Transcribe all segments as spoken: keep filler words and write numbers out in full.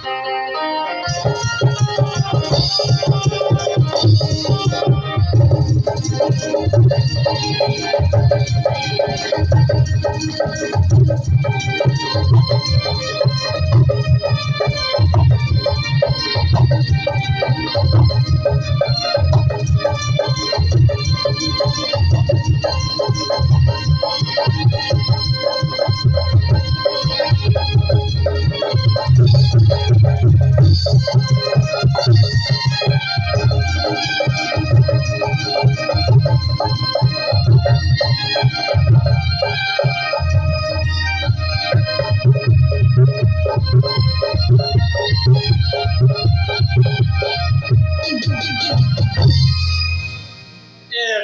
ए,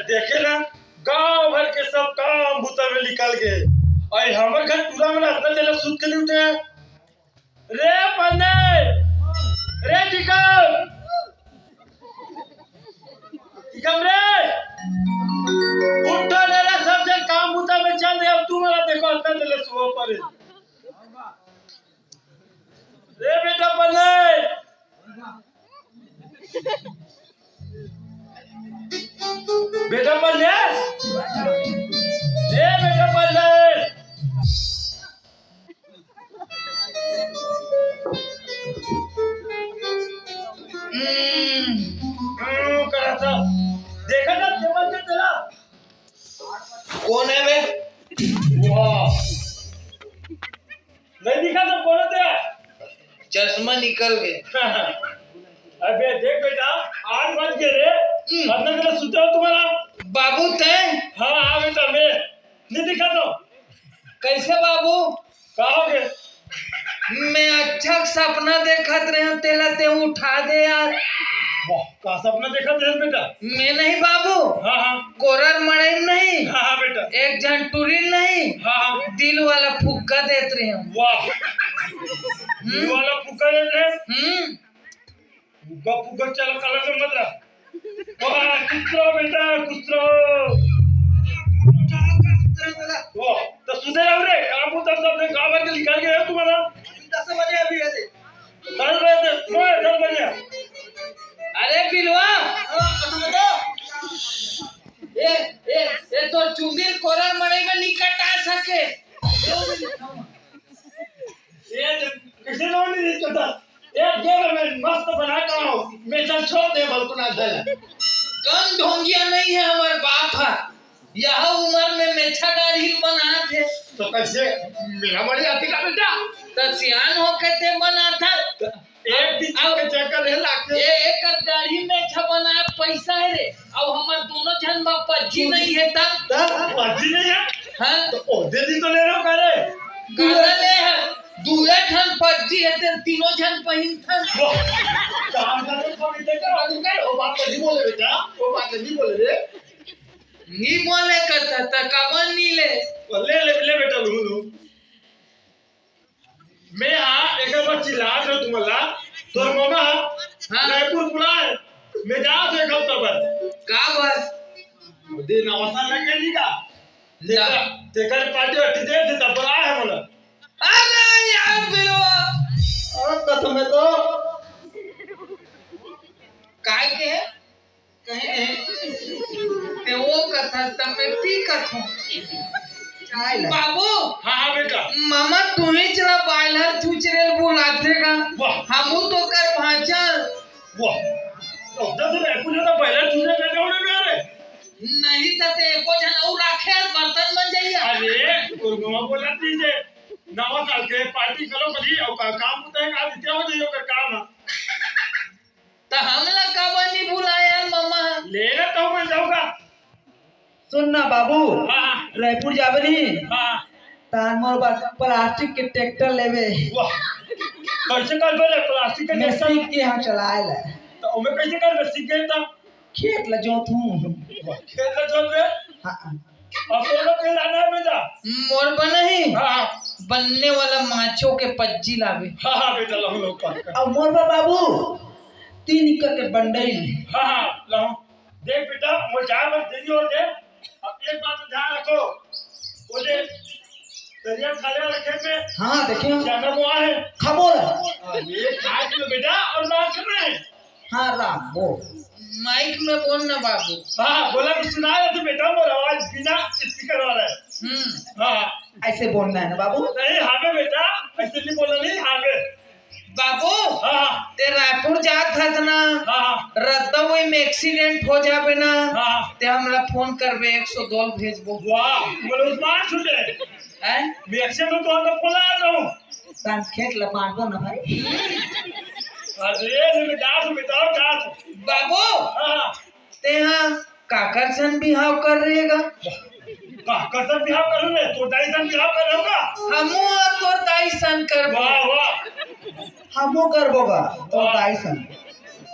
देखे ना, गांव भर के सब काम बुता में निकल गए। अउ हमर घर टूरा मन अतना तेला सुत के नहीं उठे। रे पंडे, रे टिकम, टिकम रे, उठो रे, रे, सब जन काम बुता में चल दे। अब तू मोला देखो, अतना तेला सुबह परे। रे बेटा पंडे, बेटा पंडे, रे बेटा पंडे। हम्म, हम्म, करा था। देखा ना, केमन के तेला? कोन हे बे? वाह। नहीं दिखा तो बोलो तेरा। चश्मा निकल गए। अबे देख बेटा, आठ बज गए रे। हम्म। अंदर तेरा सुता हो तुम्हारा। बाबू तय? हाँ, हाँ बेटा, मैं नहीं दिखा तो। कैसे बाबू? का हो गए? मैं अच्छा सपना देखत रहे, तेला ते उठा दे यार। वाह, का सपना देखत रहे बेटा? मैं नहीं बाबू। हाँ, हाँ। कोरर मड़ई नहीं। हाँ, हाँ बेटा। एक झन टूरी नहीं। हाँ, हाँ। दिल वाला फुग्गा देत रहे। वाह। हम्म। दिल वाला फुग्गा देत रहे? हम्म। फुग्गा, फुग्गा चला, कलर से मत रहा। वाह, खुश रहो बेटा, खुश रहो। वाह, तो सुते रहो रे, काम उतर सब ने गाँव भर के निकाल के रहो तुम्हारा। दस बजे अभी है। दस बजे, सुबह दस बजे। अरे बिलवा, ए, ए, ए तो चुंदिल कोरर मड़ई में नहीं कटा सके। ये किसी ने नहीं कटा। एक ये मैं मस्त बना के आओ, मैं चल छोड़ दे बल्कुना धल। कम ढोंगिया नहीं है हमारे बाप है। यह उम्र में मेछा दाढ़ी बनात हे। तो कैसे मेरा बड़ी आती का बेटा? तो सियान होके ते बनात हे। एक दिन अब के चक्कर है लाके। ये एक दाढ़ी मेछा बना पैसा है रे। अब हमार दोनों झन बा पज्जी नहीं है ता। ता पज्जी नहीं है? हाँ। तो ओदे दिन तो ले रहो करे। गाना ले है। दूए ठन पज्जी है ते तीनों झन पहिन थन। वो काम करते थोड़ी देर के बाद कर, वो बात नहीं बोले बेटा, वो बात नहीं बोले रे। नी बोले कथा त काबर नी ले? ले, ले, ले बेटा, लूहूं, लूहूं। मैं हाँ, एक बार चिल्ला दो तुम्हारा, तोर मामा हाँ। रायपुर बुलाए, मैं जा तो एक हफ्ता बाद। का बस? दे नवा साल ना कहनी का? जा। तेकर, तेकर पार्टी वार्टी दे दे, तब बुलाए है बोला। अरे यार, बिलवा। और कसम है तो। काय के है? कहीं नहीं। ते वो कथा तब मैं पी कथों। काय ला? बाबू। हाँ, हाँ, बेटा। मामा, तुम्हें चला बायलर चुचरेल बुलाते का? वाह। हमू तो कर भांचल। वाह। तो दस रुपए पूछे तो बायलर चुचरेल का उड़े में आ रहे। नहीं तो ते एको जन और राखे, बर्तन बन जाइए। अरे, तोर मामा बोला थी जे नवा साल के पार्टी करो कभी, और का-, काम होता है, आज क्या हो जाइए, ओकर काम है। त हमला काबर नी बुलाय यार, मामा? ले ना तो मैं जाऊंगा। सुन ना बाबू, हाँ। रायपुर जाबे नी? हाँ। तान मोर बर प्लास्टिक के ट्रैक्टर लेबे। वाह, कैसे कर बोले प्लास्टिक के मैं ट्रैक्टर? सीख के हम चलाए ले। तो ओमे कैसे कर सीख गए तब? खेत ला जोतहूँ। वाह, खेत ला जोत बे? हाँ। अब तोला कहीं लाना है बेटा? मोर बर नहीं, हाँ, हाँ। बनने वाला माछो के पज्जी लाबे। हाँ, हाँ, बेटा, लाओ, लाओ, पास कर। अब मोर बर बाबू, तीन एकड़ के बंडई। हाँ, हाँ, लाओ। देख बेटा, मोर जाए बर देरी हो जाए। अब एक बात तो ध्यान रखो, वो जे दरिया खाले वाला खेत में हाँ, देखिए। चना बोआ है। खा बोल। अरे, खाए तो बेटा और बात कर रहे हैं। हाँ, राम बोल। माइक में बोल ना बाबू। हाँ, बोला तो सुना रहे थे बेटा, मोर आवाज बिना स्पीकर वाला है। हम्म। हाँ। ऐसे बोलना है ना बाबू? नहीं, हाँ बे बेटा, ऐसे नहीं बोलना, नहीं, हाँ बे। बाबू, हाँ, हाँ। ते रायपुर जात हस ना, हाँ, हाँ। रद्दा वही में एक्सीडेंट हो जाबे ना, हाँ, हाँ। ते हमला फोन करबे, एक सौ दो भेजबो। वाह, बोले उस्मान छूटे। हैं? मैं एक्सीडेंट तो हमला फोन लगा दूँ। तान खेत ल बांटबो ना भाई। अरे, ये में जा, तू बताओ, जा तू। बाबू, हाँ, हाँ। तेहा काकर सन बिहाव कर रहेगा? काकर सन बिहाव करूँ मैं? तोर दाई सन बिहाव कर रहूँगा। हमू तोर दाई सन करबो। वाह, वाह। हमू करबो बा, तोर वाह। दाई सन।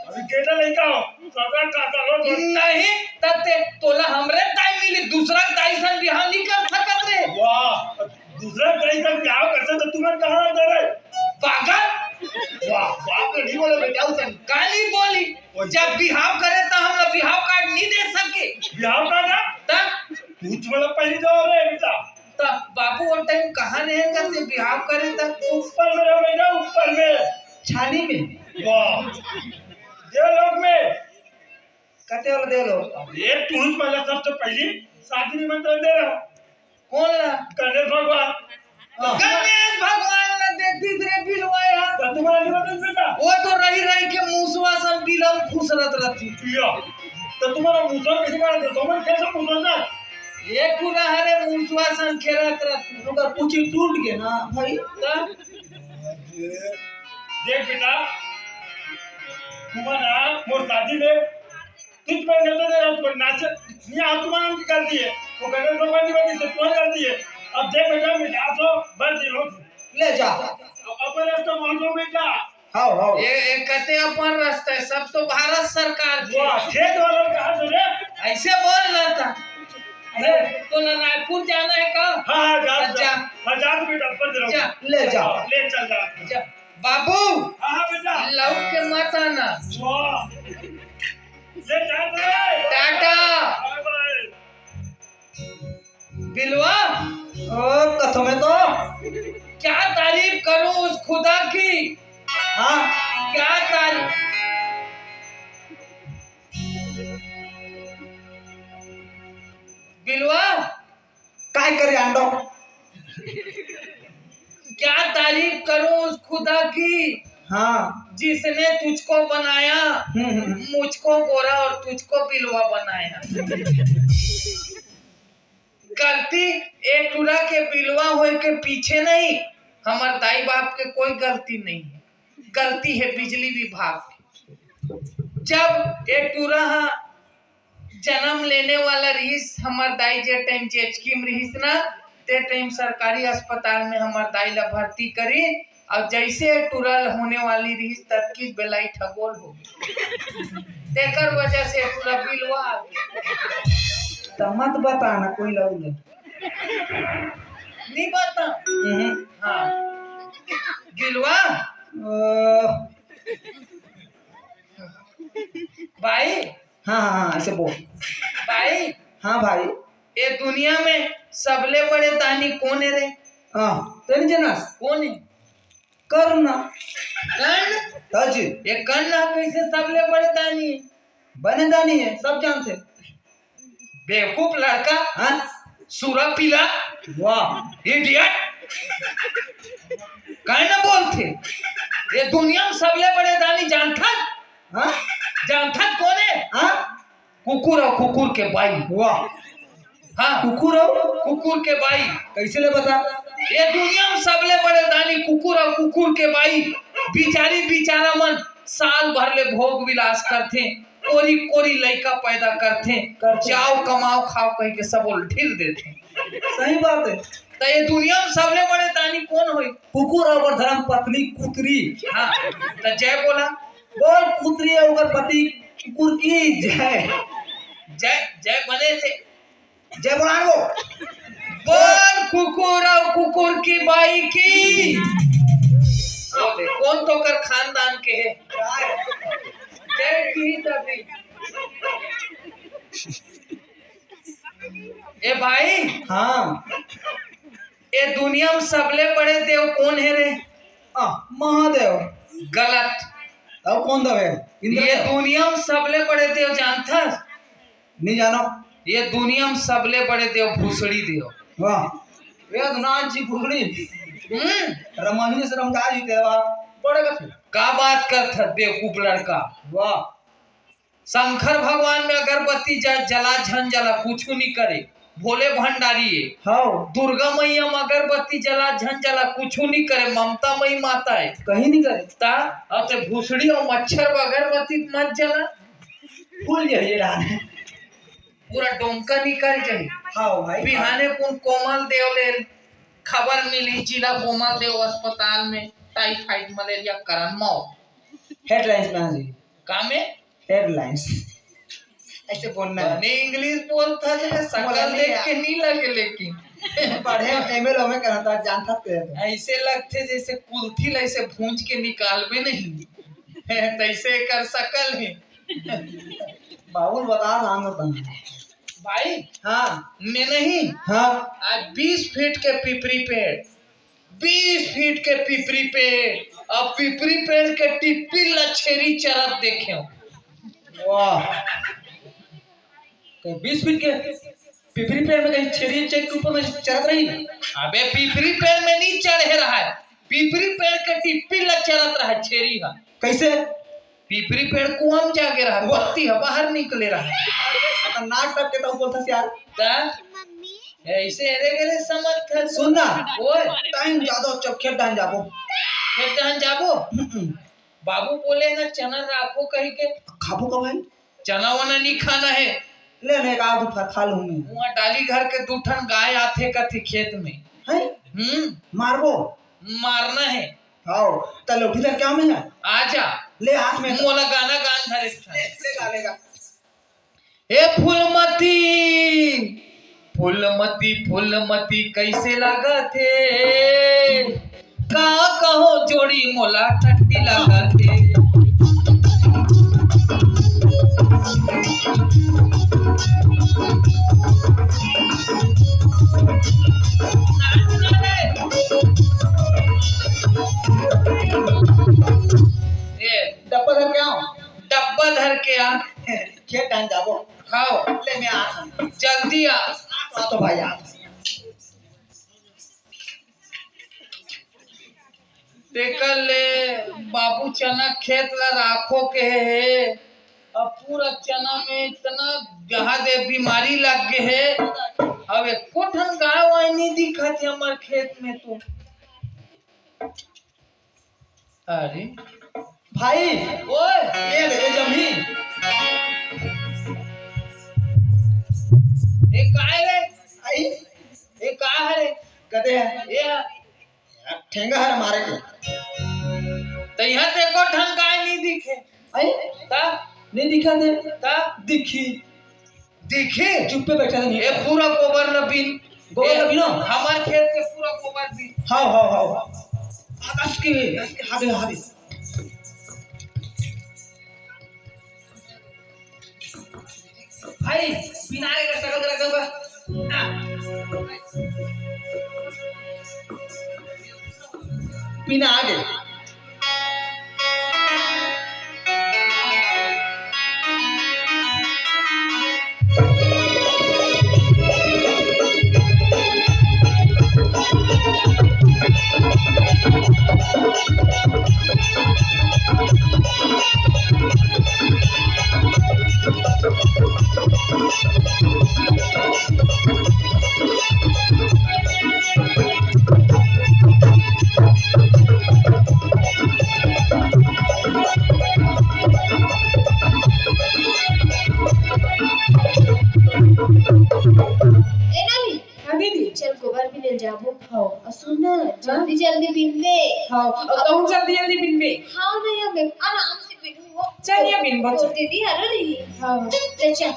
अभी केटा लइका हो, सगा काका हो तो। नहीं, तते तोला हमरे दाई मिली, दूसरा दाई सन बिहाव नहीं कर सकत रे। वाह, दूसरा दाई सन बिहाव कर सकत, तुमन कहाँ रहता रे? पागल। वाह, बाप रे, नहीं बोले बेटा, उसन। का नहीं बोली? जब बिहाव करे त हमला बिहाव कार्ड नहीं दे सके। बिहाव कार्ड ना? त? तू तो मतलब पहली दो रे बेटा। त बाबू वो टाइम कहाँ रहेगा ते बिहाव करे त? ऊपर में रहो बेटा, ऊपर में। छानी में? वाह। देवलोक में। कते वाला देवलोक? अरे, तू ही पहला सबसे पहली शादी निमंत्रण दे रहा। कौन ला? गणेश भगवान। हाँ। गणेश भगवान ला देती रे बिलवा यार। तो तुम्हारा निमंत्रण बेटा? वो तो रही रही के मूसवा सन बिलम खुश रहत रहती। या। तो तुम्हारा मूसवा कैसे मारा था? तुम्हारे कैसे मूसवा था? ये पूरा हरे मूसवा सन खेलत रहती। उनका कुछ टूट गया ना भाई। तो? देख बेटा, तुम्हारा मोर शादी में तुझ पर नजर है, पर नाच नहीं, आप तुम्हारा की गलती है, वो गणेश भगवान की वजह से तुम्हारी गलती है। अब देख बेटा, मैं जा तो बस ये लो। ले जा। अब अपन रास्ता मान लो बेटा। हाँ, हाँ। ये, ये कहते अपन रास्ता है, सब तो भारत सरकार की। वाह, खेत वाला कहा सुने। ऐसे बोल रहा था। अरे, तो ना रायपुर जाना है का? हाँ, हाँ, जा, जा। जा। हाँ, जा तू बेटा, बस रहो। जा। ले जा। ले चल जा। जा। बाबू, हाँ, हाँ, बेटा। लौट के मत आना। वाह। ले जा रे। टाटा। बाय बाय। बिलवा। ओ, कथो में तो। क्या तारीफ करूं उस खुदा की? हाँ। क्या तारीफ? बिलवा। काय करे आंडो? क्या तारीफ करूं उस खुदा की, हाँ। जिसने तुझको बनाया, हम्म, हम्म। मुझको गोरा और तुझको बिलवा बनाया। गलती ए टूरा के बिलवा होए के पीछे नहीं, हमर दाई बाप के कोई गलती नहीं है, गलती है बिजली विभाग की। जब ए टूरा हा जन्म लेने वाला रहिस, हमर दाई जे टाइम जेचकी में रहिस ना, ते टाइम सरकारी अस्पताल में हमर दाई ला भर्ती करी, और जैसे टूरा होने वाली रहिस, तब की बेलाई ठगोल हो गई। तेकर वजह से टूरा बिलवा आ गया। तो मत बताना कोई लऊ ले। नहीं बता। हम्म। हाँ। बिलवा। ओ। भाई। हाँ, हाँ, हाँ, ऐसे बोल। भाई। हाँ, भाई। ये दुनिया में सबले बड़े दानी कौन है रे? हाँ, तेन जनस। कौन है? कर्ण। कर्ण? हाँ जी। ये कर्ण कैसे सबले बड़े दानी है? बने दानी है, सब जानते। बेवकूफ लड़का। हाँ? सूरा पीला। वाह। Idiot। काहे ना बोलते? ये दुनिया में सबले बड़े दानी जानथस? हाँ? जानथस कौन है? हाँ? कुकुर और कुकुर के बाई। वाह। हाँ। कुकुर और? कुकुर के बाई। कैसे ले बता? ये दुनिया में सबले बड़े दानी कुकुर और कुकुर के बाई। बिचारी बिचारा मन साल भर ले भोग विलास करथे, कोरी कोरी लइका पैदा करथे, करथे। जाओ कमाओ खाओ कह के सबो ल ढील देथे। सही बात है। त ये दुनिया में सबले बड़े दानी कौन होई? कुकुर और ओकर धर्म पत्नी कुतरी। हाँ, त जय बोला। बोल कुतरी और ओकर पति कुकुर की जय। जय, जय बने से। जय बोला वो। बोल कुकुर और कुकुर की बाई की। वो दे, कौन तो कर खानदान के है। जय की तभी। ए भाई। हाँ। ये दुनिया में सबले बड़े देव कोन हे रे? आ, महादेव। गलत। अउ कोन देव हे? इंद्र ये देव। दुनिया में सबले बड़े देव जानथस? नहीं जानो। ये दुनिया में सबले बड़े देव भूसड़ी देव। वाह। वेदनाथ जी भूसड़ी। हम्म। रमहिन से रमदास जी देवा। बड़े कथे। का बात करथस बेवकूफ लड़का? वाह। शंकर भगवान में अगरबत्ती ज-, जला झन जला, कुछु नहीं करे, भोले भंडारी हे। हाँ। दुर्गा मैया में अगरबत्ती जला झन जला, कुछु नहीं करे, ममता मई माता हे। कहीं नहीं करे। ता, अब ते भूसड़ी अउ मच्छर में अगरबत्ती मत जला। फूल जाही रात। पूरा डोंका निकल जाही। हाँ भाई। बिहाने कुन कोमल देव ले खबर मिली, जिला कोमल देव अस्पताल में टाइफाइड मलेरिया करन मौत। हेडलाइंस में आ जाही। का में? हेडलाइंस। ऐसे बोलना है। बने इंग्लिश बोलता है, बोला सकल नहीं देख यार। के नहीं लगे लेकिन। पढ़े एमए लोमे करता जानता ते तो। ऐसे लगथे जैसे कुल्थी ला ऐसे भूंज के निकालबे नहीं। तैसे कर सकल है। बाबुल बता रहा हूँ बता। भाई, हाँ। मैं नहीं। हाँ। आज बीस फीट के पिपरी पेड़, बीस फीट के पिपरी पेड़, अब पिपरी पेड़ के टिप्पी ला छेरी चरत देखे हूँ। वाह। तो बीस फीट के पिपरी पेड़ में कहीं छेरी चेक के ऊपर में चरत रही? अबे पिपरी पेड़ में नहीं चढ़े रहा है, पिपरी पेड़ के टिप्पी ला चरत रहा है छेरी हा। कैसे? पिपरी पेड़ कुआं में जाके रहा, वाह। पत्ती ह बाहर निकले रहा। खतरनाक सब के तो बोलता यार। ता? ऐसे एरे गेरे समझ कर सुन ना। ओए। टाइम ज्यादा हो, चल खेत डाहन जाबो। खेत डाहन जाबो? हम्म। बाबू बोले ना चना राखो कही के। खाबो का भाई? चना वना नहीं खाना है। ले ना, एक आध फर खा लूं मैं। वहाँ डाली घर के दू ठन गाय आथे कथी खेत में। हैं? हम्म। मारबो? मारना है। हाव, त लौठी धर के आव मैं हा। आजा। ले हाथ में। मोला गाना गान धरे। ले, ले गा, ले गा। ए फूलमती, फूलमती, फूलमती कइसे लागत हे? का कहो जोड़ी मोला टट्टी लागत हे। ए, डब्बा धर के आव। डब्बा धर के आ। खेत डाहन जाबो। हाव। ले मैं आ। जल्दी आ। आ तो भाई आ। तेकर ले बाबू चना खेत ला राखो के हे, अब पूरा चना में इतना जहादे बीमारी लग गे हे। अब एको ठन गाय वाय नहीं दिखत हे हमर खेत में तो। अरे भाई, ओए। ये दे, ये जमीन। ये काय रे? आई। ये का हरे? कते हे? ये यार, ठेंगा हर मारे के। त इहाँ ते एको ठन गाय नहीं दिखे। आई? ता? नहीं दिखा दे। ता? दिखी। दिखी? चुप्पे बैठा नहीं। ये पूरा गोबर ल बीन। गोबर ल बीनो? हमर खेत के पूरा गोबर बीन। हाव, हाव, हाव। आ, दस के, दस के, हावे, हावे। भाई, बिना आगे का सकल करा दूंगा। बिना आगे। ए नानी, हाँ दीदी। चल गोबर बिने ल जाबो। हाँ। अउ सुन ना, हाँ? जल्दी जल्दी बिनबे। हाँ, अउ तहूँ जल्दी जल्दी बिनबे। हाँ, नहीं, अब आराम से बिनहूँ। चल, ये बिनबो, चल। दीदी, हरो नहीं। हाँ। ले चल।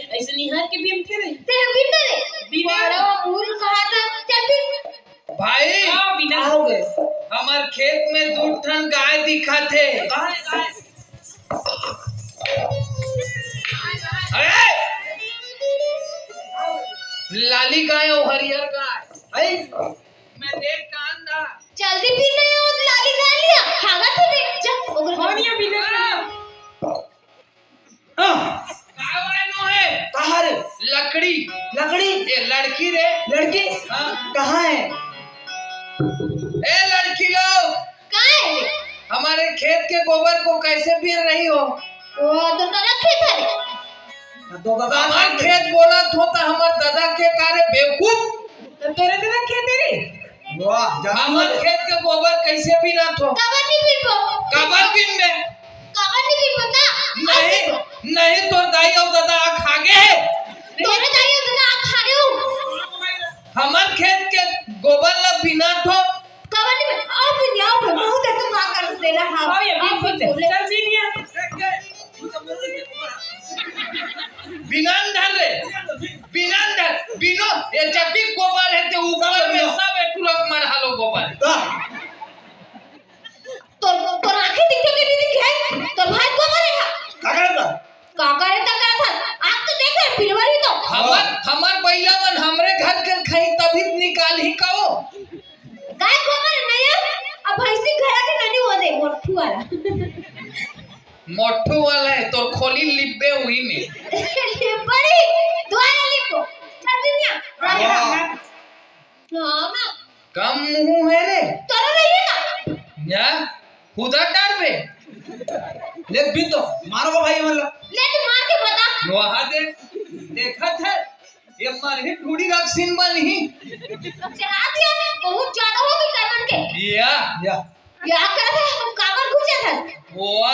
अइसे निहार के बिनथे रे। ते ह बिन रे। बिना। बड़ा मूर्ख कहा था। चल बिन। भाई, हाँ, बिना। का हो गए? हमर खेत में दू ठन गाय दिखत हे। गाय, गाय। अरे! लाली गाय अउ हरियर गाय। भाई। मैं देख कान दा। जल्दी पी नहीं हो, लाली गाय लिया। भागत हे बे। जा, ओकर हाँ, नहीं, अभी देख। हाँ। का वाला नो है? कहाँ रे? लकड़ी। लकड़ी? ये लड़की रे। लड़की? हाँ। कहाँ है? ए लड़की लोग, का है? हमारे खेत के गोबर को कैसे बीन रही हो? वो तो तेरा खेत है। तो बाबा हमार खेत बोलत हो तो हमार दादा के का रे बेवकूफ? तो तोरे दादा खेत है रे। वाह, जादू हमार है। खेत के गोबर कैसे बीनत हो? काबर नहीं बीनबो? काबर बीनबे? काबर नहीं बीनबो ता? नहीं, नहीं तोर दाई अउ दादा आ खा गे हे। तोरे दाई अउ दादा आ खा गे हो। हमार खेत के गोबर ला बीनत हो। काबर नहीं बीन-, आओ बीन, आओ बीन, बहुत है तुम आकर देना, हाँ। आओ ये बीन, आओ बीन, बीन। चल बीन या। बिनन धर रे, बिनन धर, बिनो, ये जब भी गोबर है ते ऊपर में सब एक टुरक मार हालो गोबर। तोर, तोर आंखें दिखे के नहीं दिखे? तोर भाई गोबर है हा? का करे था? का करे था, का था? आँख तो देख रहे, पिलवर ही तो। हमर, हमर बइला मन हमरे घर के खाई तभी निकाल ही काओ। गाय गोबर नहीं है? अब भैंसी घर के नहीं हो दे, मोटू वाला। मोटू वाला है, तोर खोली लिब्बे हुई में। लिब्बड़ी, द्वारा लिब्बो। चल दुनिया। वाह। हाँ ना। कम मुंह है रे। तोरा नहीं है ना? या? खुदा डर बे। ले भी तो, मारो भाई मतलब। ले तू मार के बता। वहाँ देख, देखत है, ये मरही ढूढ़ी रखसिन बनही। चला दिया, बहुत ज्यादा हो गई करमन के। या। या। या करत है, हम काबर घुसे था? वो।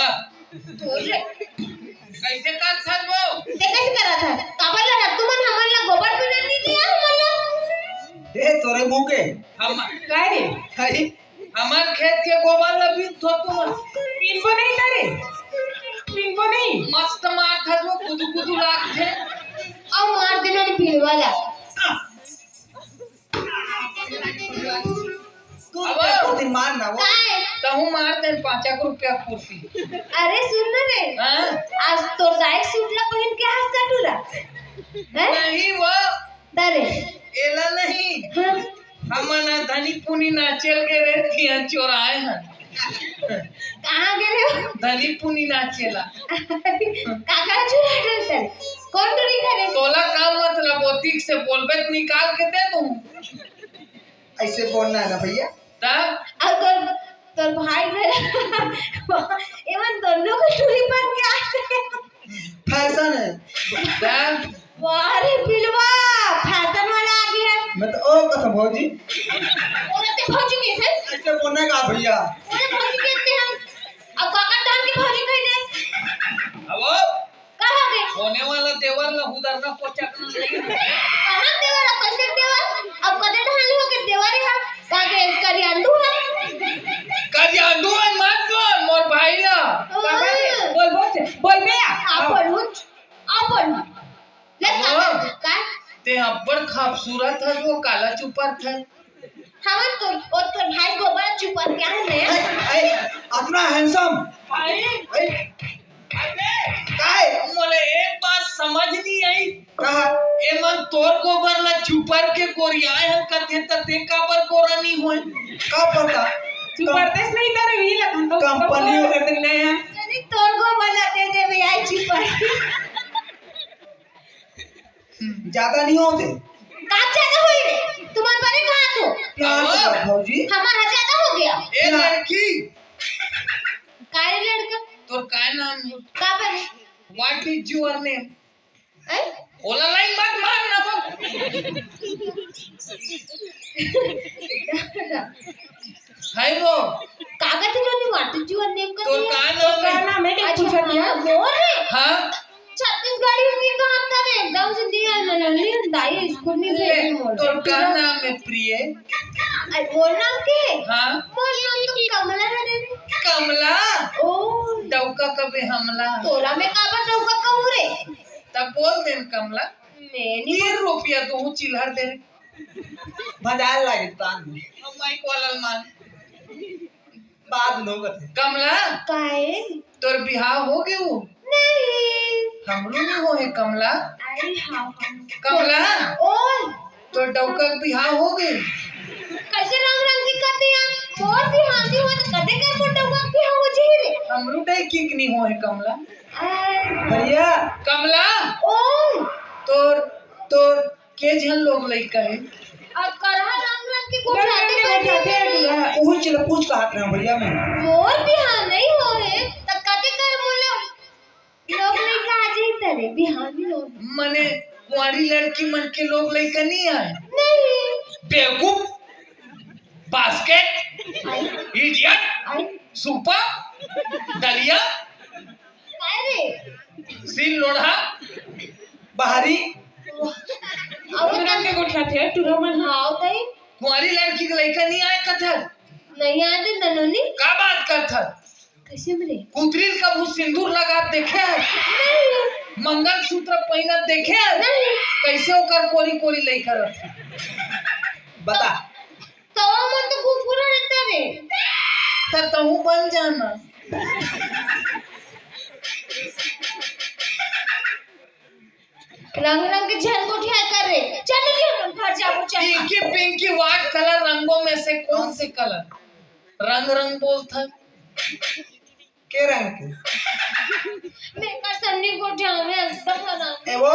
तोरे। कैसे कर सर वो? ते कैसे करा था? काबर लगा, तुमन हमन ला गोबर भी नहीं दिया, हमन ला। ए, तोरे मुंह के। हम। काय रे? अरे। हमर खेत के गोबर ला बीन थो तुम। बीनबो नहीं करे। बीनबो नहीं। मस्त मार था जो कुदु कुदु लागथे। अब मार देना नहीं पीने वाला। दू अब रुपया कुर्ती मार ना वो। काय? तहूँ मार दे पाँच एक रुपया कुर्ती। अरे सुन ना रे। हाँ? आज तोर दाई सूट ला पहन के हाथ सटुरा। हैं? नहीं वो। तरे। एला नहीं। हाँ। हमन ह धनी पुनी नाचेल गे रे, तिहां चोराए हन। कहाँ गे रे? धनी पुनी नाचेला। काका चुरा डरते। कौन टुरी करे? तोला का मतलब? ओतिक से बोलबे त निकाल के दे दूं। ऐसे बोलना है ना भैया। तब? अउ तोर, तोर भाई मेरा, एमन दोनों को टुरी बन के आते हैं। फैशन है। तब? वाह रे बिलवा, फैशन वाला आ गया। मैं तो ओ कसम भौजी। ओरे ते भौजी कैसे? ऐसे बोलना का भैया। ओरे भौजी कहते हैं। अब काका डाल के भौजी कह दे। अब कहाँ गए? होने वाला देवर ला उधर ना पहुंचा के नहीं। कहाँ देवर? अब कैसे देवर? अब कदे ढाल हो के देवर है? का के करियांदू है? करियांदू है मत बोल, मोर भाई ला। ओए। बोल, बोल, बोल बे। आप बोलू, आप बोलू। ले अब का, का? ते अब्बड़ खूबसूरत है, वो काला चुपर था। हमन तो, वो तो भाई गोबर चुपर क्या है ना? ए, ए, अतना handsome। भाई। ए। अबे, काय? मोला एक बात समझ नहीं आई। कहा? एमन तोर गोबर ला चुपर के गोरियाए हन कथे त ते काबर गोरा नहीं होए? का पता? चुपरतेस नहीं तर भी लगन तो कंपनी हो गए नया। यदि तोर गोबर ला दे दे भैया चुपर। ज्यादा नहीं होते। का ज्यादा होई रे? तुम्हारे बड़े कहाँ तो? प्यार से बात, भौजी। हमारा ज्यादा हो गया। ए लड़की। का रे लड़का? तोर का नाम है? का बने? What is your name? हैं? ओला लाइन मत मार ना वो। हाय वो। कागज तो नहीं मारती, जीवन नेम का तोर दिया। का नाम है? का नाम है? क्या अच्छा, पूछा दिया? हाँ, मोर है। हाँ? छत्तीसगढ़ी में कहा था रे, एकदम से दिया मैंने, नहीं, दाई स्कूल में ले, भेजी मोर। तोर का नाम है प्रिय? अरे, मोर नाम के? हाँ। मोर नाम तो कमला है रे। कमला? ओ। डौका कबे हमला। तोरा में काबर डौका कहूँ रे? तब बोल देन कमला। मैं नहीं तीन रुपया तू चिल्हर दे रे। भजाए लागे तान में। अब माइक वाला मान। बाद में होगा थे। कमला, काहे? तोर बिहाव हो गयो? नहीं। हमरो नहीं हो हे कमला। अरे हाँ, हाँ। कमला, ओए। तोर डौका के बिहाव हो गए? कैसे रंग रंग दिखत हे? मोर बिहाव नहीं हो तो कदे कर मोर डौका के बिहाव हो जाही रे? हमरो डौकी के नहीं हो हे कमला। अरे। भैया। कमला। ओए। तोर, तोर के झन लोग लइका हे? अब करहा रंग रंग के गोठियाथे रंग रंग के गोठियाथे। उही चला पूछ कहत रहा भैया मैं। मोर बिहाव नहीं हो हे, त कते कर मोला लोग लइका आ जाही तरे, बिहाव नहीं हो। मने कुंवारी लड़की मन के लोग लइका नहीं आए? नहीं। बेवकूफ, बास्केट, आई। इडियट, आई। सूपा, दलिया, काय रे? सील लोढ़ा, बाहरी। अउ रंग के गोठियाथे, टूरा मन ह। हाँ, तई। कुंवारी लड़की के लइका नहीं आए कथर? नहीं आए ते ननोनी। का बात करथर? कैसे मरे? कुतरी ल कभू सिंदूर लगा देखे हे? नहीं। मंगलसूत्र पहिना देखे हे? नहीं। कैसे ओकर कोरी कोरी लइका रथे? बता। तवा मन तो कुकुर रहता रे। त तहू बन जाना। रंग रंग के झन गोठिया कर रे। चल निकल, हम घर जाबो, चल। पिंकी, पिंकी, what color रंगों में से कौन से color? रंग रंग बोलता। के रंग के? मैं कर सन्नी गोठिया में अंदर बना। ए वो।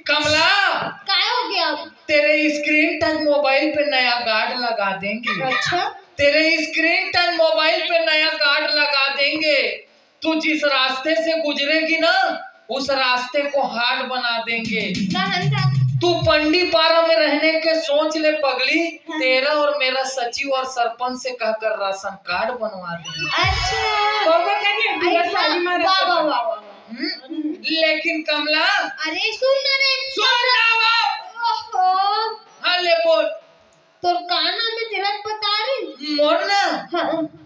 कमला। काय हो गया? तेरे screen touch mobile पे नया guard लगा देंगे। अच्छा। तेरे screen touch mobile पे नया guard लगा देंगे। तू जिस रास्ते से गुजरेगी ना, उस रास्ते को hard बना देंगे। तू पंडीपारा में रहने के सोच ले पगली, हाँ। तेरा और मेरा सचिव और सरपंच से कहकर राशन कार्ड बनवा देंगे। अच्छा। बाबा कहिए, पूरा ऐसा? साली मारा वाह, कर। वाह, वाह, वाह। हम्म? लेकिन कमला, अरे सुन ना रे। सुन ना वो। ओहो। हाँ, ले बोल। तोर का नाम हे तेला बता रे? मोर ना? हाँ।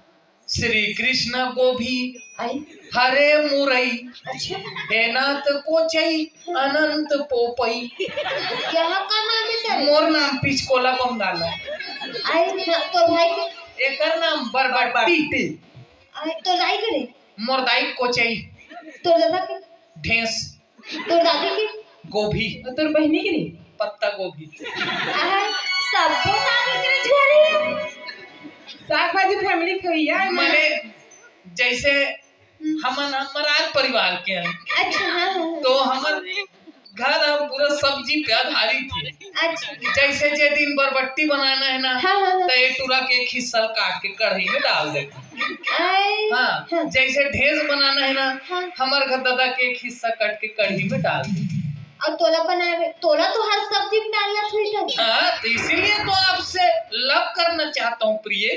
श्री कृष्ण गोभी, आई। हरे मुरई, अच्छा। हे नाथ कोचई, अनंत पोपई। क्या का नाम हे तेरे? मोर नाम पिचकोला बंगाला। आई ना, तोर भाई के? एकर नाम बरबट्टी। आई, तोर दाई के रे? मोर दाई कोचई। तोर दादा के? ढेंस। तोर दादी के? गोभी। अउ तोर बहिनी के रे? पत्ता गोभी। आहा, सबको साग एकरे झोरे हे। साग भाजी family खइया हे। मने जैसे हमन ह मरार परिवार के हन। अच्छा, हाँ, हाँ, हाँ। तो हमर घर ह पूरा सब्जी पे आधारित हे। अच्छा। जैसे जे दिन बरबट्टी बनाना हे ना, हाँ, हाँ, हाँ। तो ये टूरा के एक हिस्सा काट के कढ़ाई में डाल देथे। आई। हाँ, हाँ। जैसे ढेंस बनाना हे ना, हाँ। हमर घर दादा के एक हिस्सा कट के कढ़ाई में डाल देथे। अउ तोला बनावे, तोला तो हर सब्जी में डालना चाहिए था। हाँ, तो इसीलिए तो आपसे love करना चाहता हूँ, प्रिय।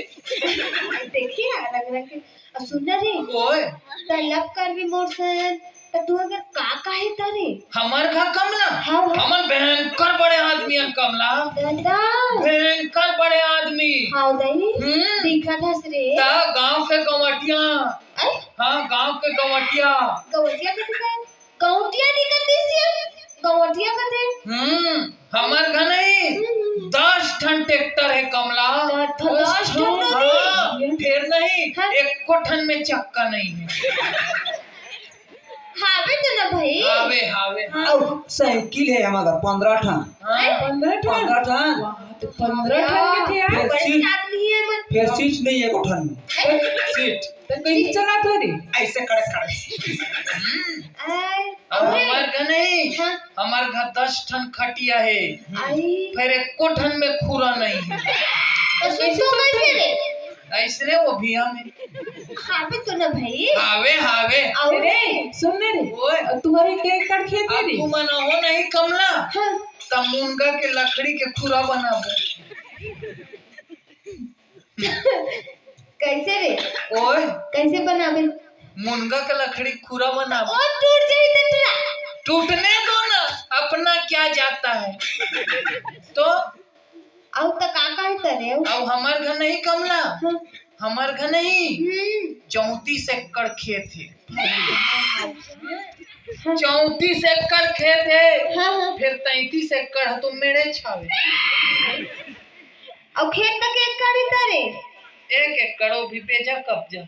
देखिए, रंग रंग के। अउ सुन ना रे, ओए। त love करबे मोर सन, त तू अगर का काहे तारे? हमर घर कमला? हाँ, हाँ। हमन भयंकर बड़े आदमी हन कमला। दादा। भयंकर बड़े आदमी। हाँ, दाई। हम्म। दिखत हस रे। त गांव के गंवटिया। आई? हाँ, गांव के गंवटिया। गंवटिया कथे का? गंवटिया नहीं कथे सिया, गंवटिया कथे। हम्म, हमर घर नहीं, हम्म। दस ठन ट्रैक्टर हे कमला। दस ठन, दस ठन हाँ, नहीं। फेर नहीं, हाँ। एको ठन में चक्का नहीं हे। हावे तो ना भाई। हावे, हावे। हाँ। अउ साइकिल हे हमर घर, पंद्रह ठन। हाँ। पंद्रह ठन? पंद्रह ठन। वाह, तो पंद्रह ठन के थे यार। फेर बड़े सीट, आदमी हे मन। फेर सीट नहीं एको ठन में। हैं? सीट। त कइसे चलात हो रे? ऐसे कड़क कड़क। हम्म। आय। अउ अरे। हमर घर नहीं, हाँ। हमर घर दस ठन खटिया हे। आई। फेर एको ठन में खुरा नहीं हे। त सुतो कैसे रे? ऐसने वो भी हम। हावे तो ना भाई। हावे, हावे। अउ अरे, सुन ना रे। ओए। तुम्हारे के एकड़ खेत हे अब रे? तू मन हो नहीं कमला। हाँ। त मुनगा के लकड़ी के खुरा बनाबो। कैसे रे? ओए। कैसे बनाबे? मुनगा के लकड़ी खुरा बनाबो। ओ, टूट जाई त टूरा। टूटने दो ना, अपना क्या जाता है? तो अउ त का का हे तरे? अउ हमर घर नहीं कमला। हाँ। हमर घर नहीं, हम्म। चौंतीस एकड़ खेत हे। चौंतीस एकड़ खेत हे, हाँ, हाँ। फिर तैंतीस एकड़ ह तो मेड़े छावे। अउ खेत तक एक एकड़ ही तरे। एक एकड़ वो भी बेजा कब्जा।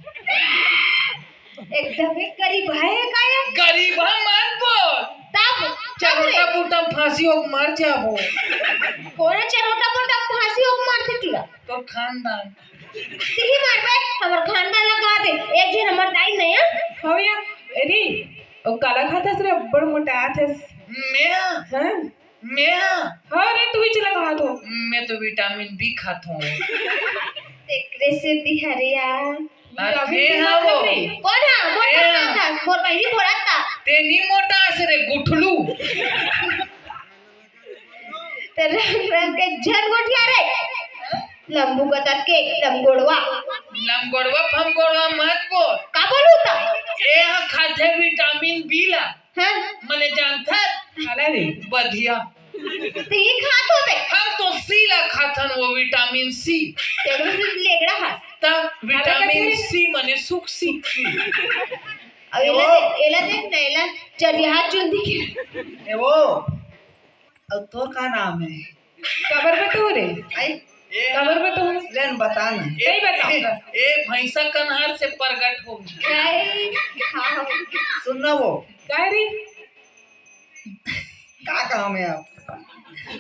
एकदम एक गरीब है का ये? गरीब है मत बोल। तब चरोटा तब रे। बूटा फांसी होके मर जाबो। कोन चरोटा बूटा फांसी होके मरथे टुरा? तोर खानदान। तिही मरबे, हमर खानदान ला गा दे। एक झन हमर दाई नहीं है। हव या, अरे, ओ काला खाथस रे, बड़ मोटा आथस। मैं? हाँ। मैं? हाँ रे, तू ही चला कहा तो। मैं तो विटामिन बी खाथों। तेकरे से तिहरिया। अरे विटामिन बी हाँ मत वो। ले। कोन हा? मोटा ए। खाथस, मोर बहिनी बोलत था। ते नी मोटा से रे, गुठलू। ते रंग रंग के झन गोठिया रे। लंबू कतर के लमगोड़वा। लमगोड़वा फमगोड़वा मत बोल। का बोलू त? ए ह खाथे विटामिन बी ला। हाँ। मने जानथस? काला रे? बधिया। त ये खात होबे। हम तो सी ला खाथन, वो विटामिन सी। तेरे में लेगड़ा हा। त विटामिन सी मने सुख सी। अब एला ओ। दे, एला दे, नैला चरिया चुंदी के। ए वो, अब तोर का नाम है? काबर बताओ रे? आई? ए, काबर बताओ? लेन बता ना। ए, नहीं बताऊंगा। ए, ए, भैंसा कन्हार से प्रगट हो। आई, हाँ। सुन ना वो। का रे? का काम है आप?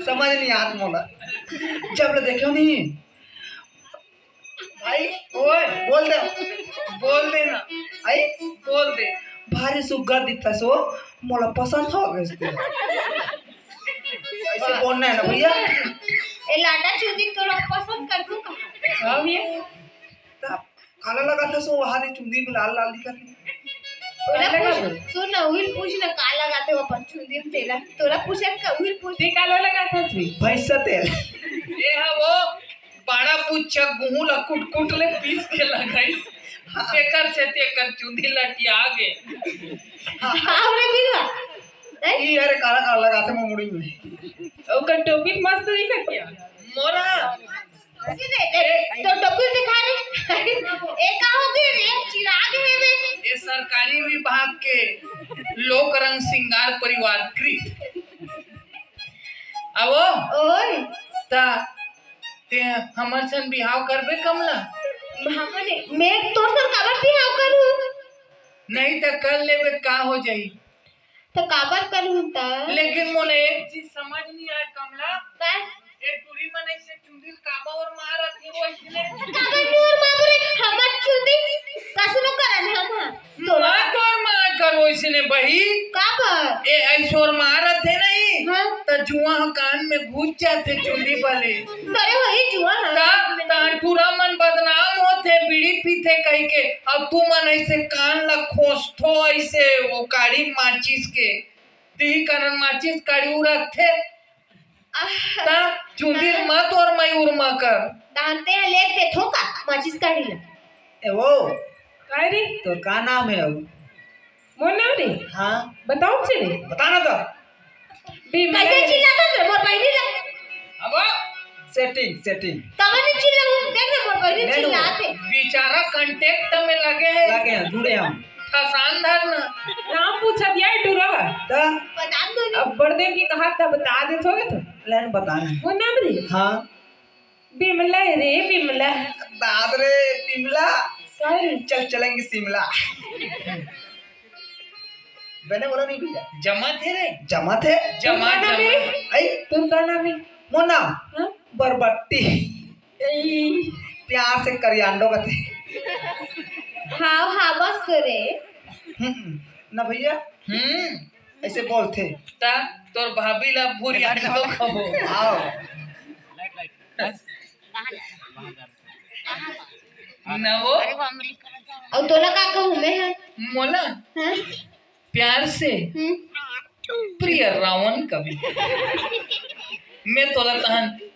समझ नहीं आत मोला। जब ले देखे नहीं। भाई, ओए। बोल दे। बोल दे ना। आई? बोल दे। भारी सुग्घर दिखथस वो, मोला पसंद हो गइस ते। ऐसे बोलना है ना भैया। ए लाटा चुंदी तोला पसंद कर दूं का? हाँ भैया। तब काला लगाथस वो, हरी चुंदी में लाल लाल दिखत हे। ओला काला पूछ, लगाथस? सुन ना, उहिल पूछ ना, का लगाथे वो अपन चुंदी में तेला? तोला पूछे का, उहिल पूछ। ते काला लगाथस रे? भैंसा तेल। ए हा वो, बड़ा पुच्छा गुहूं ला कुट-कुट ले पीस के लगाइस। हाँ। तेकर से तेकर चुंदी लटिया गे। हाँ, रे बीरा। हैं? ई अरे काला काला लगाथे मुंह मुड़ी में। ओकर टोपी मस्त दिखत हे। मोरा। ए, तो टोपी दिखा रे। ए का हो गे रे? चिराग हे बे। ए सरकारी विभाग के लोक रंग सिंगार परिवार कृत। आवो। ओए। त ते हमर सन बिहाव करबे कमला? हमने, मैं तोर सन काबर बिहाव करूं? नहीं त कर लेबे त का हो जाही? त काबर करूं त? लेकिन मोला एक चीज समझ नहीं आय कमला। का? ए टूरी मन ऐसे चुंदी ल काबर ओरमारत हे वो इसने? काबर नहीं ओरमाबो रे? हमर चुंदी कसनो करन हम, हाँ। तोला तोर मार करो इसने बही। काबर? ए, ऐसोर मारत हे नहीं, हाँ। त जुआ ह कान में घुस जाथे चुंदी बले। तोरे वही जुआ ह। त, त टूरा मन बदनाम होथे, बीड़ी पीथे कहिके। अब तू मन ऐसे कान ला खोसथो, ऐसे वो काड़ी माचिस के। तिही कारण माचिस काड़ी उरकथे। आह। त चुंदी मत ओरमा ओरमा कर। दांते ह लेग देथो का माचिस काड़ी ला। ए वो। काय रे? तोर का नाम है अब? मोर नाम रे? हाँ। बताओ से रे। बता ना तो। बिमला कैसे रे। चिल्लाता रे मोर बहिनी ला? अब setting, setting। तब नहीं चिल्लाऊं, देख ना मोर बहिनी नहीं, चिल्लाते। बेचारा contact में लगे हे। लगे हे, जुड़े हम। फसान धर ना। नाम पूछत हे टूरा। त? बता दो नी। अब बड़ देर की कहा था, बता देथो गे तो। लेन बता ना। वो नाम रे? हाँ। बिमला हे रे, बिमला। दाद रे, बिमला। Sorry। चल, चलेंगे शिमला। मैंने बोला नहीं भैया। जमा थे रे। जमा थे? जमा, तोर का नाम जमा। हे? आई? तोर का नाम हे? मोर नाम? हाँ? बरबट्टी। ए। प्यार से करियांडो कथे। हाँ, हाँ, बस तो रे। हम्म, ना भैया। हम्म। ऐसे बोलथे। ता तोर भाभी ला भूरियांडो कबो। आओ। ना वो। अउ तोला का कहूँ मैं ह? मोला? हाँ? प्यार से हम्म। प्रिय रावण कवि। मैं तोला तहन